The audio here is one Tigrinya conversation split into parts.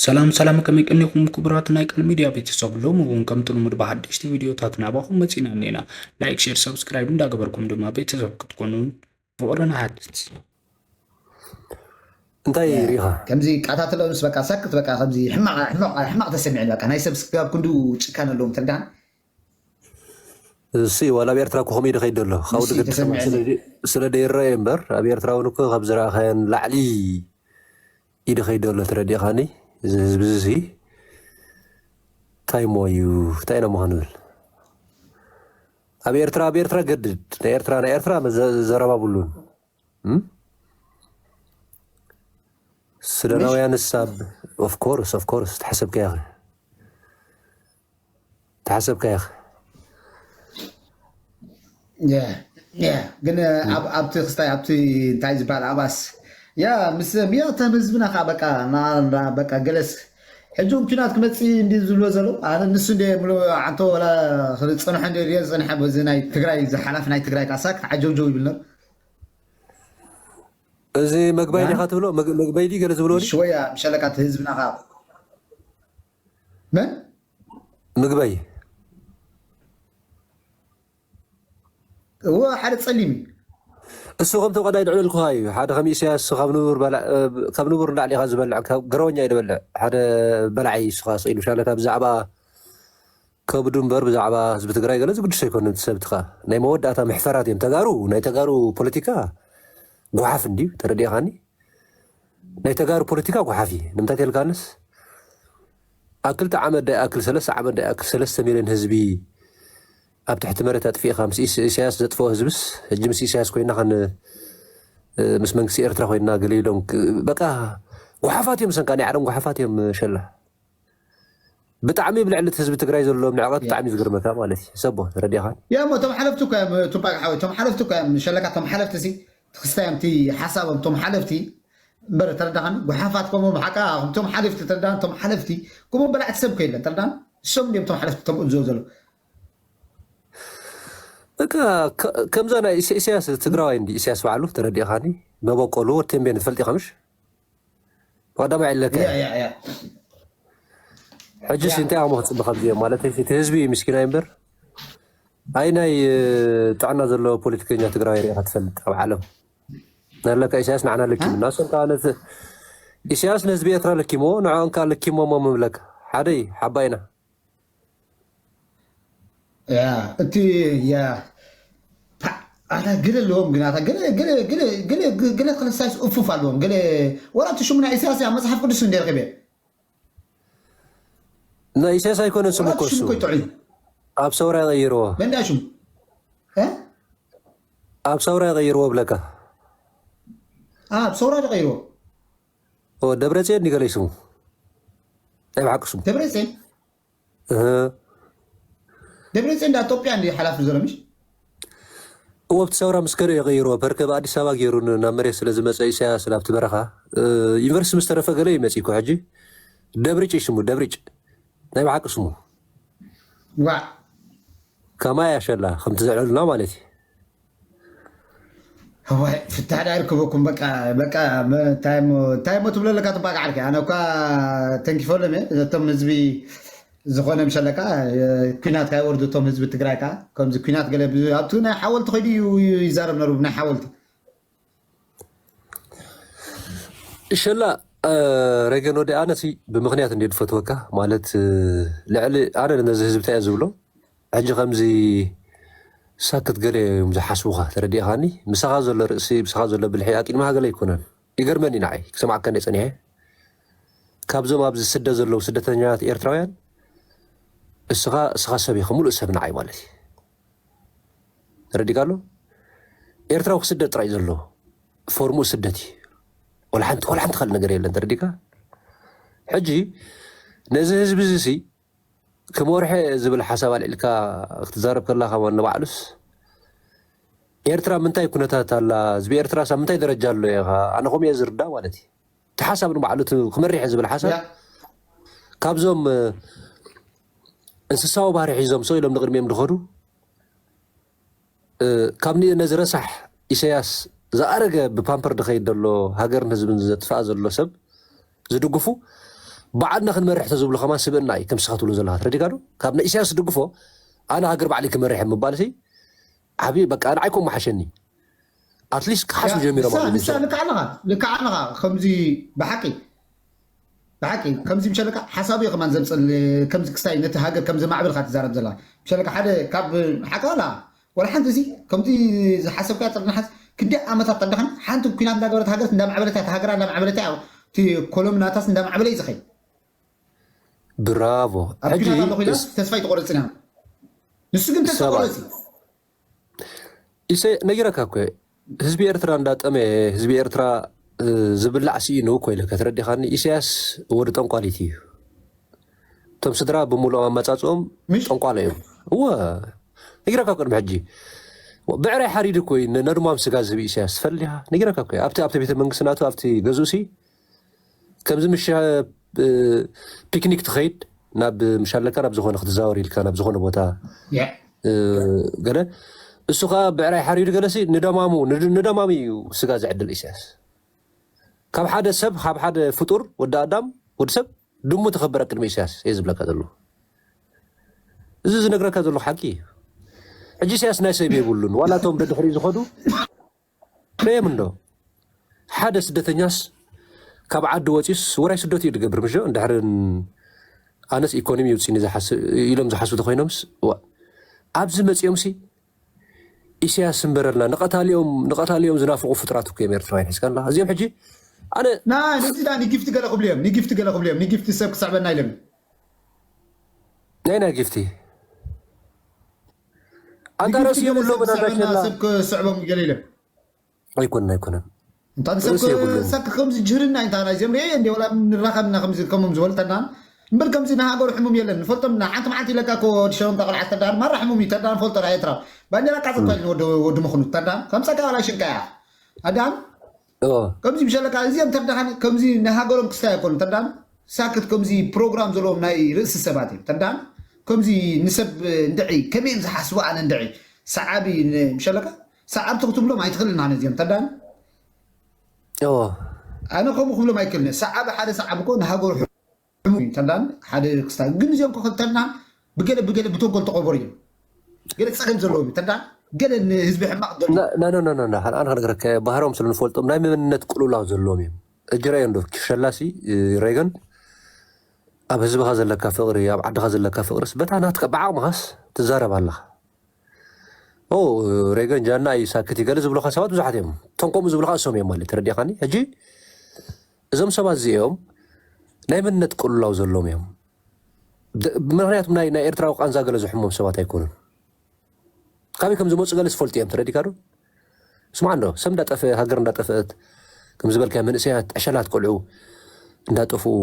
ሰላም ሰላም፣ ከመይ ቀኒኹም ክቡራት ናይ ቃል ሚድያ ቤተሰብ? ሎሚ እውን ከምቲ ልሙድ ብሓደሽቲ ቪድዮታት ናባኹም መፂና እኒና። ላይክ፣ ሼር፣ ሰብስክራይብ እንዳገበርኩም ድማ ቤተሰብ ክትኮኑ ፍቕሪ ንሓትት። እንታይ ሪኢኻ? ከምዚ ቃታትለምስ በቃ ሰክት በቃ ከምዚ ሕማቕ ሕማቕ ሕማቕ ተሰሚዕን በቃ ናይ ሰብ ስጋብ ክንዱ ጭካን ኣለዎም ትርዳን እሱ ዋላ ኣብ ኤርትራ እኮ ከምኡ ኢደ ከይድ ኣሎ ካብኡ እሱ ድግድ ተሰሚዐኒ። ስለ ስለ ደይረየ እምበር ኣብ ኤርትራ እውን እኮ ካብ ዝረኣኻዮን ላዕሊ ኢደ ከይድ ኣሎ። ተረዲእኻኒ? እዚ ህዝቢ እዚ እንታይ እሞ እዩ እንታይ ኢና ምዃን ንብል? ኣብ ኤርትራ ኣብ ኤርትራ ገድድ ናይ ኤርትራ ናይ ኤርትራ መዘ- ዘረባብሉን እም? ሱዳናውያን ሳብ ኦፍኮርስ ኦፍኮርስ ተሓሰብካያ ተሓሰብካያ ያ፣ ያ፣ ግን ኣብ- ኣብቲ ክስታይ ኣብቲ እንታይ ዝበሃል ኣባስ ያ ምስ ያ ተም ህዝብና ከዓ በቃ ና- ና- በቃ ገለስ ሕጂ እውን ኲናት ክመፅእ እንዲ ዝብሎ ዘሎ ኣነ ንሱ እንደ ምሎ ዓንቶ ወላ ክፀንሖ እንደ ድየ ዝፀንሐ በዚ ናይ ትግራይ ዝሓላፍ ናይ ትግራይ ካሳ ክዓጀውጀው ይብል ነሩ እዚ መግባይ ዲኻ ትብሎ? መግ- መግበይ ድዩ ገለ ዝብሎ ድዩ? ሽወያ ምሸለካ እቲ ህዝብና ከዓ መን ምግበይ እዎ ሓደ ፀሊም እዩ እሱ ከምቲ ቀዳይ ድዕልልኩኻ እዩ። ሓደ ከም ኢሳያስ ካብ ንቡር በላ- ካብ ንቡር እንዳዕሊኻ ዝበልዕ ካብ ገረወኛ እዩ ዝበልዕ ሓደ በላዓይ እሱ ከዓ ስኢሉ ሻለ ካብ ብዛዕባ ከብዱ እምበር ብዛዕባ ህዝቢ ትግራይ ገለ ዝግድስ ኣይኮነ። እቲ ሰብ ትኻ ናይ መወዳእታ መሕፈራት እዮም ተጋሩ። ናይ ተጋሩ ፖለቲካ ጓሓፍ እንድዩ። ተረዲእኻኒ? ናይ ተጋሩ ፖለቲካ ጓሓፍ እዩ። ንምንታይ ተልካንስ ኣብ ክልተ ዓመት ዳይ ኣክል ሰለስተ ዓመት ዳይ ኣክል ሰለስተ ሚልዮን ህዝቢ ኣብ ትሕቲ መሬት ኣጥፊእኻ ምስ ኢስ- ኢሳያስ ዘጥፍኦ ህዝብስ ሕጂ ምስ ኢሳያስ ኮይና ከን ምስ መንግስቲ ኤርትራ ኮይና ገለ ኢሎም ክ- በቃ ጓሓፋት እዮም። ሰንካ ናይ ዓለም ጓሓፋት እዮም። ሸላ ብጣዕሚ ብልዕሊ እቲ ህዝቢ ትግራይ ዘለዎም ንዕቀት ብጣዕሚ እዩ ዝገርመካ ማለት እዩ። ሰቦ ተረዲኻ? ያ እሞ እቶም ሓለፍቲ እኮ እዮም ቱፓቅ ሓወይ እቶም ሓለፍቲ እኮ እዮም ሸለካ እቶም ሓለፍቲ ሲ ትክስታይ እዮም እቲ ሓሳቦም እቶም ሓለፍቲ እምበር ተረዳኻን ጉሓፋት ከምኦም ሓቃ እቶም ሓለፍቲ ተረዳን እቶም ሓለፍቲ ከምኦም በላዕቲ ሰብ እኮ የለን ተረዳን እሶም እንዲም እቶም ሓለፍቲ እቶም እዞ ዘሎ በቃ ከ- ከምዛ ናይ ኢሳ- ኢሳያስ ትግራዋይ እንዲ ኢሳያስ ባዕሉ ተረዲእኻኒ መበቆሉ ወድ ተንቤን ትፈልጥ ኢኻ ምሽ ብቐዳማይ ዕለከ ያ ያ ያ ሕጂ ሲ እንታይ ኣሞ ክፅብኻ ብዚኦም ማለት እቲ ህዝቢ ምስኪናይ እምበር ኣይ ናይ ጥዕና ዘለዎ ፖለቲከኛ ትግራዋይ ሪኢኻ ትፈልጥ ኣብ ዓለም ናለካ ኢሳያስ ንዓና ለኪሙ ናሶም ከዓ ነቲ ኢሳያስ ንህዝቢ ኤርትራ ለኪሞ ንዕኦም ከዓ ለኪሞሞ ምብለካ ሓደ እዩ ሓባይና ያ እቲ ያ ፓ- ኣታ ገለ ኣለዎም ግን ኣታ ገለ ገለ ገለ ገለ ገለ ተክለሳይስ እፉፍ ኣለዎም ገለ ወላ እቲ ሽሙ ናይ ኢሳያስ ያ መፅሓፍ ቅዱስ እንደ ረኪበ ናይ ኢሳያስ ኣይኮነን ስሙ ወላ እኮ እቲ ሽሙ እሱ ኮይ ጥዑይ ኣብ ሰውራ ይቀይርዎ መንዳ ሽሙ እ? ኣብ ሰውራ ይቀይርዎ ብለካ ኣብ ሰውራ ተቀይርዎ ኦ፣ ደብረፅዮን ይገለይ ስሙ ናይ ብሓቂ ስሙ ደብረፅዮን እህ፣ ደብረፅዮን እንዳ ኢትዮጵያ እንዲ ሓላፊ ዘሎ ምሽ እዎ ኣብቲ ሰውራ ምስ ከደ ይቀይርዎ ፐርከብ ኣዲስ ኣበባ ገይሩ ን- ናብ መሬት ስለ ዝመፀ ኢሳያስ ናብቲ በረኻ እ፣ ዩኒቨርሲቲ ምስ ተረፈ ገለ ይመፅ እኮ ሕጂ ደብሪጭ እዩ ስሙ ደብሪጭ ናይ ብሓቂ ስሙ ዋዕ ከማይ ኣሸላ ከምቲ ዘዕለሉና ማለት እዩ እዋይ ፍታሕ ዳ ይርከበኩም በቃ በቃ መ- እንታይ እሞ እንታይ እሞ ትብሎ ኣለካ ትባቃ ዓርኪ ኣነ እኳ ተንኪፈሎም እየ ነቶም ህዝቢ ዝኾነ ምሸለካ ኩናት ካይወርዱ እቶም ህዝቢ ትግራይ ከዓ ከምዚ ኩናት ገለ ብ- ኣብቲ ናይ ሓወልቲ ከይዱ እዩ እዩ ይዛረብ ነሩ ናይ ሓወልቲ ሸላ ረገን ወዲ ኣነሲ ብምክንያት እንዲ ዝፈትወካ ማለት ልዕሊ ኣነ ነዚ ህዝቢ እንታይ እየ ዝብሎ ሕጂ ከምዚ ሳክት ገለ እዮም ዝሓስቡኻ ተረዲእኻኒ ምሳኻ ዘሎ ርእሲ ምሳኻ ዘሎ ብልሒ ኣቂድማኻ ገለ ኣይኮነን ይገርመኒ ንዓይ ክሰማዕካ እንደ ፀኒሐ ካብዞም ኣብዚ ስደ ዘለዉ ስደተኛታት ኤርትራውያን እስኻ እስኻ ሰብ ኢኻ ሙሉእ ሰብ ንዓይ ማለት እዩ ተረዲካ ኣሎ ኤርትራዊ ክስደት ጥራይ ዘሎ ፎርሙ ስደት እዩ ወላ ሓንቲ ወላ ሓንቲ ካልእ ነገር የለን ተረዲካ ሕጂ ነዚ ህዝቢ እዚ ሲ ክመርሐ ዝብል ሓሳብ ኣልዒልካ ክትዛረብ ከላካ ንባዕሉስ ኤርትራ ምንታይ ኩነታት ኣላ ህዝቢ ኤርትራ ሳ ምንታይ ደረጃ ኣሎ ኢኻ ኣነ ከምኡ እየ ዝርዳ ማለት እዩ እቲ ሓሳብ ንባዕሉ እቲ ክመርሕ ዝብል ሓሳብ ያ ካብዞም እንስሳዊ ባህሪ ሒዞም ሰው ኢሎም ንቅድሚኦም ድኸዱ ካብ ኒ- ነዚ ረሳሕ ኢሳያስ ዝኣረገ ብፓምፐር ድኸይድ ዘሎ ሃገርን ህዝብን ዘጥፍኣ ዘሎ ሰብ ዝድግፉ ባዕልና ክንመርሕ ተዝብሉ ከማን ስብእና እዩ። ከምስኻ ትብሎ ዘለኻ ተረዲካ ዶ? ካብ ንኢሳያስ ትድግፎ ኣነ ሃገር ባዕለይ ክመርሕ ምባል ሲ ዓብዪ በቃ ንዓይ ከምኡ ሓሸኒ። ኣትሊስት ክሓስቡ ጀሚሮም ንሳ ኣለዉ ንሳ ንሳ። ልክዓ ኣለኻ ልክዓ ኣለኻ ከምዚ ብሓቂ ብሓቂ ከምዚ ምሸለካ ሓሳቡ እዩ ከማን ዘምፅል ከምዚ ክስታይ ነቲ ሃገር ከም ዘማዕበልካ ትዛረብ ዘላ ምሸለካ ሓደ ካብ ሓቂ ኣላ ወላ ሓንቲ እዚ ከምዚ ዝሓሰብካ ጥርናሓት ክንዲ ዓመታት ጠዳኸን ሓንቲ ኩናት እንዳገበረት ሃገር እንዳማዕበለታ እታ ሃገራ እንዳማዕበለታ እቲ ኮሎምናታስ እንዳማዕበለ እዩ ዝኸይድ ብራቮ ኣብ ሕጂ ኩናት ኣሎ ኮይና እስ- ተስፋ ይተቆረፅን ኢና ንሱ ግን ተስፋ ሰብኣይ ቆረፂ ኢሰ ነጊረካ እኮ ህዝቢ ኤርትራ እንዳጠመየ ህዝቢ ኤርትራ እ፣ ዝብላዕ ስኢኑ እኮ ኢለ ከተረዲኻኒ ኢሳያስ ወዲ ጠንቋሊት እዩ እቶም ስድራ ብምሉኦም ኣመፃፅኦም ምሽ ጠንቋሎ እዮም እወ ነጊረካ ቅድሚ ሕጂ ብዕራይ ሓሪድ እኮ እዩ ነድማም ስጋ ዝህብ ኢሳያስ ፈልዲኻ ነጊረካ እኮ ኣብቲ ኣብቲ ቤተ መንግስቲ ናቱ ኣብቲ ገዝኡ ሲ ከምዚ ምሽ እ፣ ፒክኒክ ትኸይድ ናብ ምሻለካ ናብ ዝኾነ ክትዛወር ኢልካ ናብ ዝኾነ ቦታ ያ እ፣ ገለ እሱ ከዓ ብዕራይ ሓሪዱ ገለሲ ንደማሙ ንድ- ንደማሙ እዩ ስጋ ዝዕድል ኢሳያስ ካብ ሓደ ሰብ ካብ ሓደ ፍጡር ወዲ ኣዳም ወዲ ሰብ ድሙ ተኸበረ ቅድሚ ኢሳያስ እየ ዝብለካ ዘሎ እዚ ዝነግረካ ዘሎ ሓቂ እዩ ሕጂ ኢሳያስ ናይ ሰብ የብሉን ዋላ እቶም ደድሕሪ ዝኸዱ ረየም እንዶ ሓደ ስደተኛስ ካብ ዓዲ ወፂስ ወራይ ስደት እዩ ድገብር ምሽ እንድሕር ኣነስ ኢኮኖሚ ይውፅኒ ኢሎም ዝሓስቡ ተኮይኖምስ ዋ፣ ኣብዚ መፂኦምሲ ኢሳያስ እንበረልና ንቐታሊኦም ንቐታሊኦም ዝናፍቁ ፍጥራት እኮ እዮም ኤርትራውያን ሒዝካ ኣለካ እዚኦም ሕጂ ኣነ ና ንዚ ዳ ንጊፍቲ ገለ ክብሉ እዮም ንጊፍቲ ገለ ክብሉ እዮም ንጊፍቲ ሰብ ክስዕበና ኢሎም ናይ ናይ ጊፍቲ ኣንታ ንጊፍቲ ርእሲ ገለ ሰብ የብሎምን ኣንታ ክስዕበና ሸላ ሰብ ክስዕቦም ገለ ኢሎም ኣይኮነን ኣይኮነን እንታ ንሰብ ርእሲ የብሉን ሰክ ከምዚ ጅህልና እንታይ ናይ ዘምርየ እንዲ ወላ ንራኸብና ከምዚ ከሞም ዝበልተና እምበር ከምዚ ንሃገሩ ሕሙም የለን ንፈልጦም ና ሓንቲ መዓልቲ ኢለካ ኮ ወዲ ሸወንካ ቆልዓ ተዳን ማራ ሕሙም እዩ ተዳን ፈልጦ ናይ ኤርትራ ባንዴራ ቃጽልካ ኢሉ ወዲ ወዲ ምኽኑ ተዳን ከምፀካ ዋላ ሽንካ እያ ኣዳን እዎ ከምዚ ምሸለካ እዚኦም ተዳን ከምዚ ንሃገሮም ክስታይ ኣይኮኑ ተዳን ሳክት ከምዚ ፕሮግራም ዘለዎም ናይ ርእሲ ሰባት እዮም ተዳን ከምዚ ንሰብ እንድዒ ከመይ እዮም ዝሓስቡ ኣነ እንድዒ ሰዓቢ ን- ምሸለካ ሰዓብቲ ክትብሎም ኣይትኽእልን ኣነ እዚኦም ተዳን እዎ ኣነ ከምኡ ክብሎም ኣይክእልን እየ። ሰዓቢ ሓደ ሰዓቢ እኮ ንሃገሩ ሕሙም እዩ ተዳን ሓደ ክስታ ግን እዚኦም ክኽተልና ብገለ ብገለ ብተንኮል ተቆበሩ እዮም ገለ ፀገም ዘለዎም እዩ ተዳን ገለ ንህዝቢ ሕማቕ ደል ና ና ና ና ና ኣነ ክነግረካ ባህሮም ስለ ንፈልጦም ናይ መንነት ቅልውላው ዘለዎም እዮም እጅራዮ እንዶ ሸላሲ ሬገን ኣብ ህዝብኻ ዘለካ ፍቕሪ ኣብ ዓድኻ ዘለካ ፍቕርስ በታ ናትካ ብዓቕምኻስ ትዛረብ ኣለኻ ኦ ሬገን ጃና እዩ ሳክት ይገለ ዝብሉኻ ሰባት ብዙሓት እዮም እቶም ከምኡ ዝብሉኻ እሶም እዮም ማለት ተረዲኻኒ ሕጂ እዞም ሰባት እዚኦም ናይ መንነት ቅልውላው ዘለዎም እዮም ደ- ምክንያቱም ናይ ናይ ኤርትራዊ ቃንዛ ገለ ዝሕሞም ሰባት ኣይኮኑን ካበይ ከም ዝመፁ ገለ ዝፈልጡ እዮም ተረዲካ ዶ ስማዕ እንዶ ሰብ እንዳጠፈ ሃገር እንዳጠፈአት ከም ዝበልካ መንእሰያት ዕሸላት ቆልዑ እንዳጠፍኡ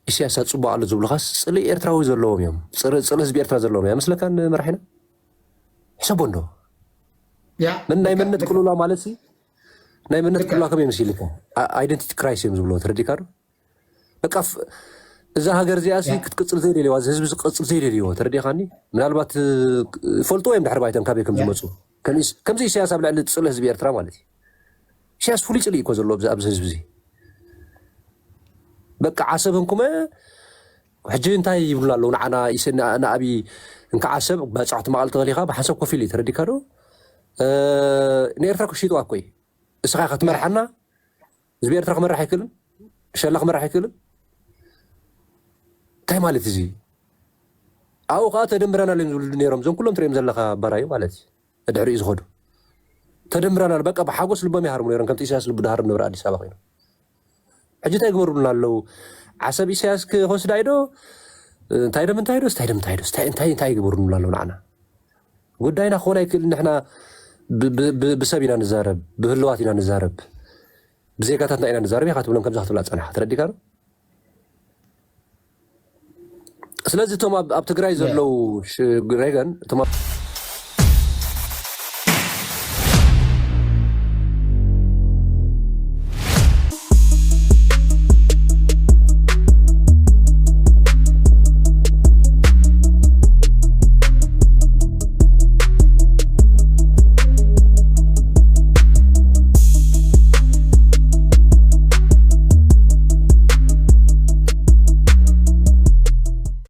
ኢሳያስ ኣፅቡቅ ኣሎ ዝብሉኻስ ፅልኢ ኤርትራዊ ዘለዎም እዮም ፅር- ፅልኢ ህዝቢ ኤርትራ ዘለዎም እዮም ኣይመስለካን መራሒና ሕሰቦ እንዶ ያ ምን ናይ ልክዕ መንነት ልክዕ ቅልውላ ማለት ሲ ናይ መንነት ልክዕ ቅልውላ ከመይ መሲልካ identity crisis እዮም ዝብልዎ ተረዲካ ዶ በቃ ፍ- እዛ ሃገር እዚኣ ሲ ያ ክትቅፅል ዘይደልይዋ እዚ ህዝቢ ዝቅፅል ዘይደልይዎ ተረዲኻኒ ምናልባት እ፣ ይፈልጥዎ እዮም ድሕሪ ባይቶም ካበይ ከም ያ ዝመፁ ከምዚ ከምዚ ኢሳያስ ኣብ ልዕሊ ፅልኢ ህዝቢ ኤርትራ ማለት እዩ ኢሳያስ ፍሉይ ፅልኢ እኮ ዘለዎ ኣብዚ ኣብዚ ህዝቢ እዚ በቃ ዓሰብ እንኩመ ሕጂ እንታይ ይብሉና ኣለዉ ንዓና ኢሰ- ን- ንኣብይ እንካ ዓሰብ ባፅዕ ትማቐል ተኸሊኻ ብሓንሳብ ኮፍ ኢሉ እዩ ተረዲካ ዶ እ፣ ንኤርትራ ክሽጥዋ እኮ እዩ እስኻ ኢኻ ትመርሓና ህዝቢ ኤርትራ ክመርሕ ኣይክእልን ሸላ ክመርሕ ኣይክእልን እንታይ ማለት እዚ ኣብኡ ከዓ ተደምረና እዮም ዝብሉ ነይሮም እዞም ኩሎም ትሪኦም ዘለካ ባራዩ ማለት እዩ ድሕሪኡ ዝኸዱ ተደምረና በቃ ብሓጎስ ልቦም ይሃርሙ ነይሮም ከምቲ ኢሳያስ ልቡ ድሃርም ነበረ ኣዲስ ኣበባ ኮይኑ ሕጂ እንታይ ይግበሩልና ኣለዉ ዓሰብ ኢሳያስ ክወስዳ ኢዶ እንታይ ደም እንታይ ዶስ እንታይ ደም እንታይ ዶስ እንታይ እንታይ እንታይ ይግበሩልና ኣለዉ ንዓና ጉዳይና ክኾን ኣይክእል ንሕና ብ- ብ- ብ- ብሰብ ኢና ንዛረብ ብህልዋት ኢና ንዛረብ ብዜጋታትና ኢና ንዛረብ ኢኻ ትብሎም ከምዛ ክትብላ ፀናሓ ተረዲካ ዶ ስለዚ እቶም ኣብ ኣብ ትግራይ ዘለዉ ሽ- ሬገን እቶም ኣብ